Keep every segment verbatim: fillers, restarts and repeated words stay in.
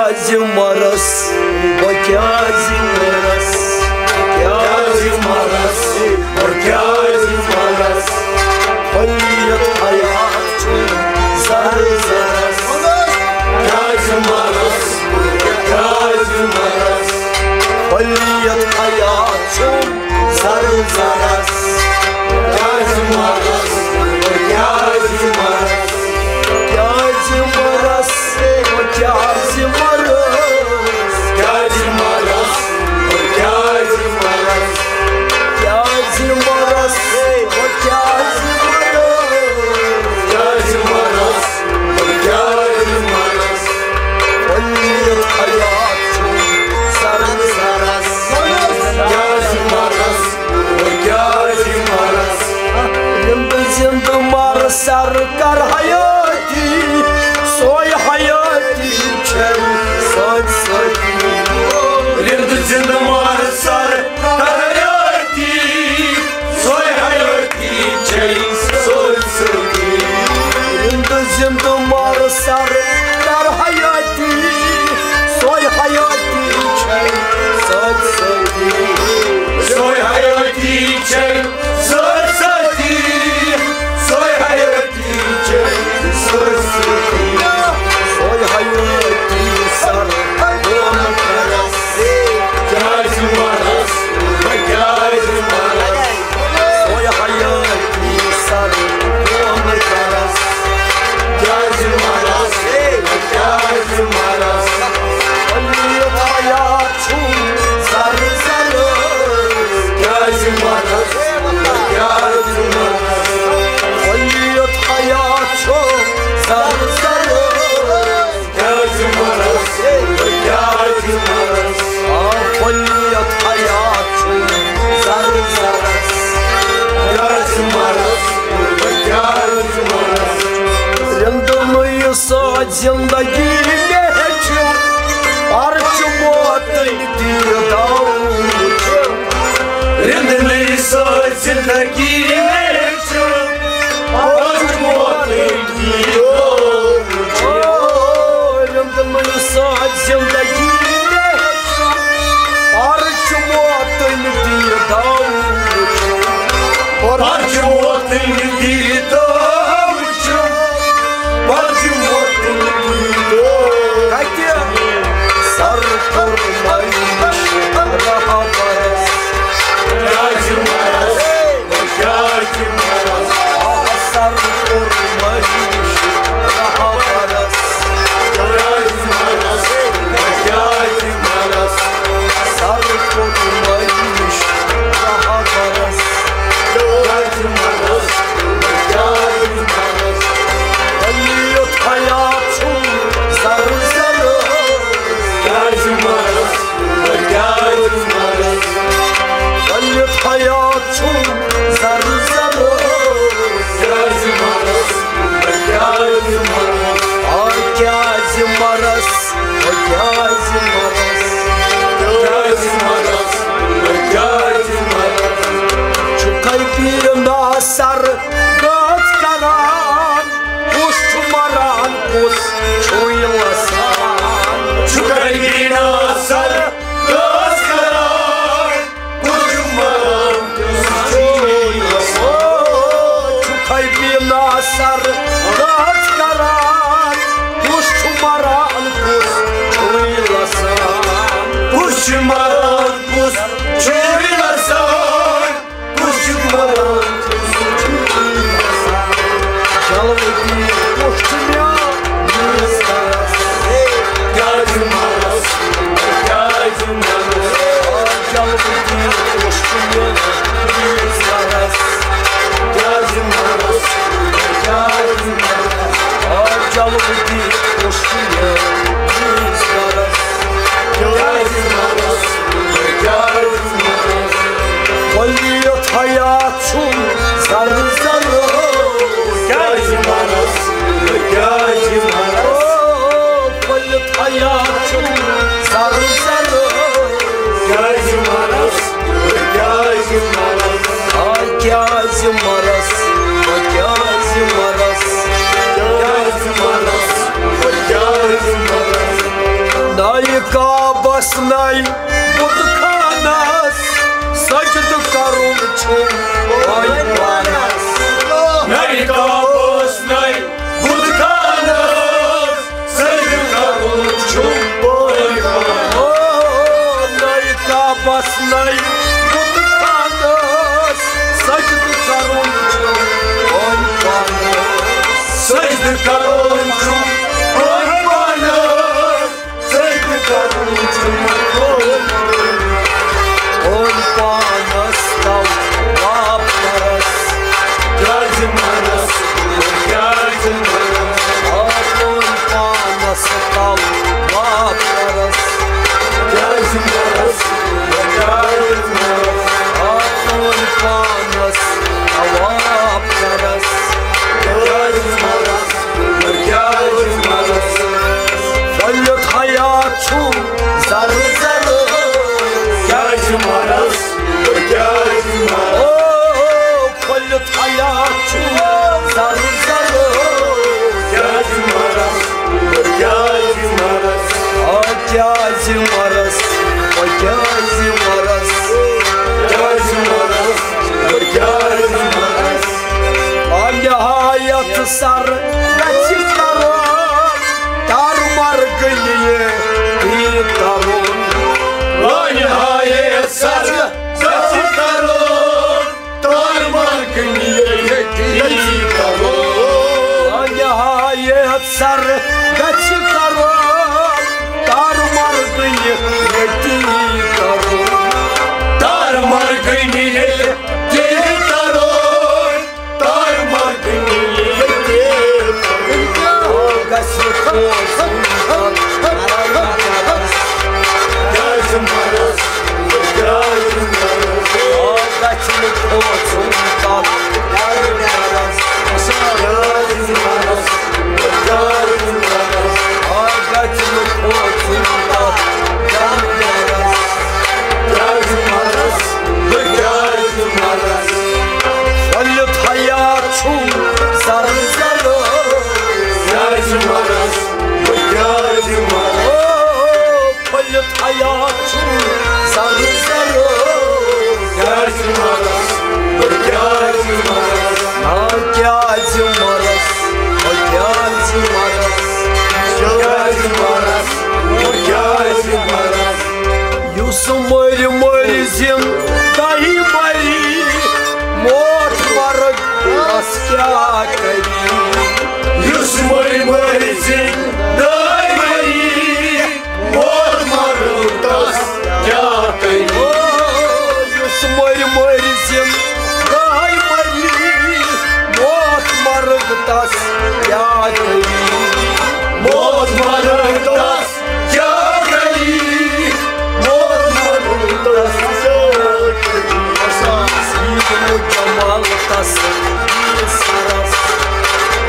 کیٛازِ مرس، بہٕ کیٛازِ مرس، کیٛازِ مرس، بہٕ کیٛازِ مرس؟ پھٔلیت حیات چھُم زر زرس۔ کیٛازِ مرس، بہٕ کیٛازِ مرس؟ پھٔلیت حیات چھُم زر زرس۔ کیٛازِ مرس، بہٕ کیٛازِ مرس؟ کیٛازِ مرس، بہٕ کیٛازِ مرس؟ کیٛازِ مرس، بہٕ کیٛازِ مرس؟ کیٛازِ مرس، بہٕ کیٛازِ مرس؟ کیٛازِ مرس، بہٕ کیٛازِ مرس؟ پھٔلیت حیات چھُم زر زرس۔ کیٛازِ مرس، بہٕ کیٛازِ مرس؟ زِندٕ زِندٕ مر سر کر حیٲتی، سۄے حیٲتی چھے سۭتۍ سۭتی۔ زِندٕ زِندٕ مر سر کر حیٲتی، سۄے حیٲتی چھے سۭتۍ سۭتی۔ زِندٕ زِندٕ مر سر کر حیٲتی، سۄے حیٲتی چھے سۭتۍ سۭتی۔ سۄے حیٲتی چھے سۭتۍ سۭتی، سۄے حیٲتی چھے سۭتۍ سۭتی۔ سۄے حیٲتی سر بہٕ کیٛازِ مرس، بہٕ کیٛازِ مرس؟ سۄے حیٲتی سر بہٕ کیٛازِ مرس؟ بہٕ کیٛازِ مرس؟ پھٔلیت حیات چھُم زر زرس۔ کیٛازِ مرس، بہٕ کیٛازِ مرس؟ پھٔلیت حیات چھُم زر زرس۔ کیٛازِ مرس، بہٕ کیٛازِ مرس؟ آ، پھٔلیت حیات چھُم زر زرس۔ کیٛازِ مرس، بہٕ کیٛازِ مرس؟ رِندٕ نہٕ یہِ سۭتۍ زِندگی مےٚ ہیٚچھِو، پرچہٕ ووتٕنۍ دیٖداو وٕچھِو۔ رِندٕ نہٕ یہِ سۭتۍ زِندگی مےٚ ہیٚچھِو، پرچہٕ ووتٕنۍ دیٖداو وٕچھِو۔ رِندٕ نہٕ یہِ سۭتۍ زِندگی مےٚ ہیٚچھِو، پرچہٕ ووتٕنۍ دیٖداو وٕچھِو۔ پرچہٕ ووتٕنۍ دیٖداو وٕچھِو۔ پرچہٕ ووتٕنۍ دیٖداو۔ کتہِ؟ سر کوٚر مٲلِش رہبرس۔ کیٛازِ مرس؟ کیٛازِ مرس؟ آ، سر کوٚر مٲلِش رہبرس۔ کیٛازِ مرس؟ کیٛازِ مرس؟ سر کوٚر مٲلِش رہبرس۔ کیٛازِ مرس؟ کیٛازِ مرس؟ پھٔلیت حیات چھُم زر زرس۔ کیٛازِ مرس؟ کیٛازِ مرس؟ پھٔلیت حیات چھُم زر زرس۔ کیٛازِ مرس؟ کیٛازِ مرس؟ آ، کیٛازِ مرس؟ کیٛازِ مرس؟ کیٛازِ مرس؟ کیٛازِ مرس؟ چھُکھے پیٖر ناصر گٔژھ کران، کُس چھُ مران، کُس چھُے وسان؟ چھُکھے پیٖر ناصر گٔژھ کران، کُس چھُ مران، کُس چھُے وسان؟ چھُکھے پیٖر ناصر گٔژھ کران، کُس چھُ مران، کُس چھُے وسان؟ کُس چھُ مران، کُس چھُے وسان؟ کُس چھُ مران، کُس چھُے وسان؟ جلوٕ دِتھ کُس چھُ مےٚ میٛٲنِس گرس؟ کیٛازِ مرس؟ کیٛازِ مرس؟ آ، جلوٕ دِتھ کُس چھُ مےٚ میٛٲنِس گرس؟ کیٛازِ مرس؟ کیٛازِ مرس؟ آ، جلوٕ دِتھ کُس چھُ مےٚ میٛٲنِس گرس؟ کیٛازِ مرس؟ کیٛازِ مرس؟ کعبس نَے بُت خانس سجدٕ کرُن چھُم وۄنۍ پانس۔ نَے کعبس نَے بُت خانس سجدٕ کرُن چھُم وۄنۍ پانس۔ او، نَے کعبس نَے بُت خانس سجدٕ کرُن چھُم وۄنۍ پانس۔ سجدٕ کرُن چھُم وۄنۍ پانس۔ سجدٕ کرُن چھُم وۄنۍ پانس۔ پانس تَو واپس۔ کیٛازِ مرس؟ کیٛازِ مرس؟ آ، پانس تَو واپس۔ کیٛازِ مرس؟ کیٛازِ مرس؟ آ، پانس تَو واپس۔ کیٛازِ مرس؟ کیٛازِ مرس؟ پھٔلِتھ حیات چھُم زَرٕ زَرٕ۔ کیٛازِ مرس؟ کیٛازِ مرس؟ او، پھٔلِتھ حیات چھُم زَرٕ زَرٕ۔ کیٛازِ مرس؟ کیٛازِ مرس؟ آ، کیٛازِ مرس؟ او، کیٛازِ مرس؟ کیٛازِ مرس؟ کیٛازِ مرس؟ آ، نہایت سر گژھِ کرُن، تار مرگ یہِ تی کرُن۔ آ، نہایت سر گژھِ کرُن، تار مرگ یہِ تی کرُن۔ آ، نہایت سر گژھِ کرُن، تار مرگ یہِ تی کرُن۔ تار مرگ یہِ تی کرُن۔ تار مرگ یہِ تی کرُن۔ گژھِ کھوژُن تَتھ مرگ۔ کیٛازِ مرس؟ کیٛازِ مرس؟ گژھِ کھوژُن تَتھ مرگ۔ کیٛازِ مرس؟ کیٛازِ مرس؟ آ، گژھِ نہٕ کھوژُن تَتھ جانورس۔ کیٛازِ مرس؟ بہٕ کیٛازِ مرس؟ پھٔلِتھ حیات چھُم زَرٕ زَرٕ۔ کیٛازِ مرس؟ بہٕ کیٛازِ مرس؟ او، پھٔلِتھ حیات چھُم زَرٕ زَرٕ۔ کیٛازِ مرس؟ بہٕ کیٛازِ مرس؟ آ، کیٛازِ مرس؟ بہٕ کیٛازِ مرس؟ کیٛازِ مرس؟ بہٕ کیٛازِ مرس؟ یُس مٔرۍ مٔرۍ زِندَے مَری، موت مرگ تَس کیٛاہ کَری؟ یُس مٔرۍ مٔرۍ زِندَے مَری، موت مرگ تَس کیٛاہ کَرِ؟ او، یُس مٔرۍ مٔرۍ زِندَے مَری، موت مرگ تَس کیٛاہ کَرِ؟ موت مرگ تَس کیٛاہ کَرِ؟ موت مرگ تَس کیٛاہ کَرِ؟ آسیٖن جمال تَس سرس۔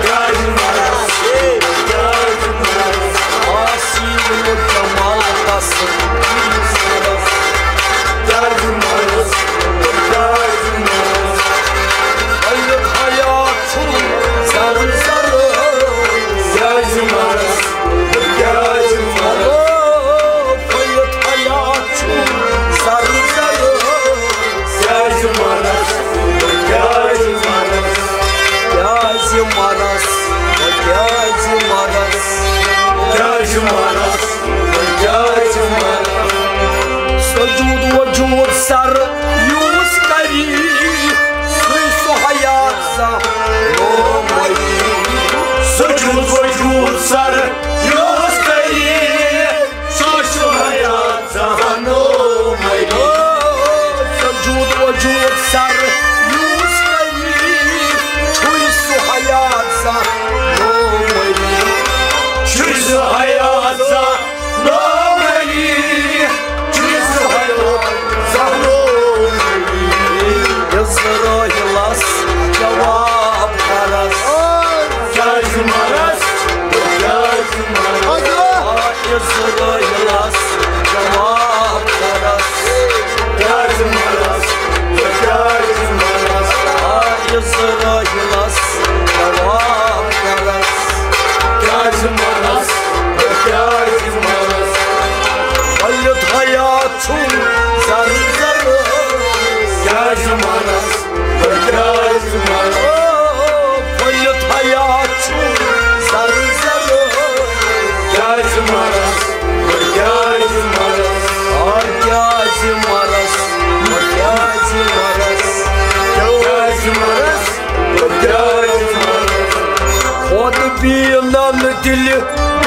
کیٛازِ مرس؟ کیٛازِ مرس؟ آسیٖن جمال تَس سرس۔ کیٛازِ مرس؟ کیٛازِ مرس؟ حیات چھُم زَرٕ زَرٕ۔ کیٛازِ مرس؟ کیٛازِ مرس؟ پھٔلِتھ حیات چھُم زَرٕ زَرٕ۔ کیٛازِ مرس؟ کیٛازِ مرس؟ کیٛازِ مرس؟ کیٛازِ مرس؟ کیٛازِ مرس؟ کیٛازِ مرس؟ سجود وجود سر یُس کَری، سُے سُہ حیات زانٛہہ نوٚو مَری۔ سجود وجود سر یُس کَری، سُہ چھُ حیات زانٛہہ نوٚو مَری۔ سجود وجود سر یُس کَری، چھُے سُہ حیات زانٛہہ نوٚو مَری۔ چھُے سُہ حیات زانٛہہ نوٚو مَری۔ چھُے سُہ حیات زانٛہہ نوٚو مَری۔ عزرائیلس جواب پرس۔ کیٛازِ مرس؟ بہٕ کیٛازِ مرس؟ آ، عزرائیلس جواب پرس۔ کیٛازِ مرس؟ بہٕ کیٛازِ مرس؟ آ، عزرائیلس جواب پرس۔ کیٛازِ مرس؟ بہٕ کیٛازِ مرس؟ حیات چھُ زر زر، کیٛازِ مرس بہٕ، کیٛازِ مرس؟ او، پھٔلِتھ حیات چھُ زر زر، کیٛازِ مرس بہٕ، کیٛازِ مرس؟ آ، کیٛازِ مرس بہٕ، کیٛازِ مرس؟ کیٛازِ مرس بہٕ، کیٛازِ مرس؟ خۄد بیٖنن دِلہِ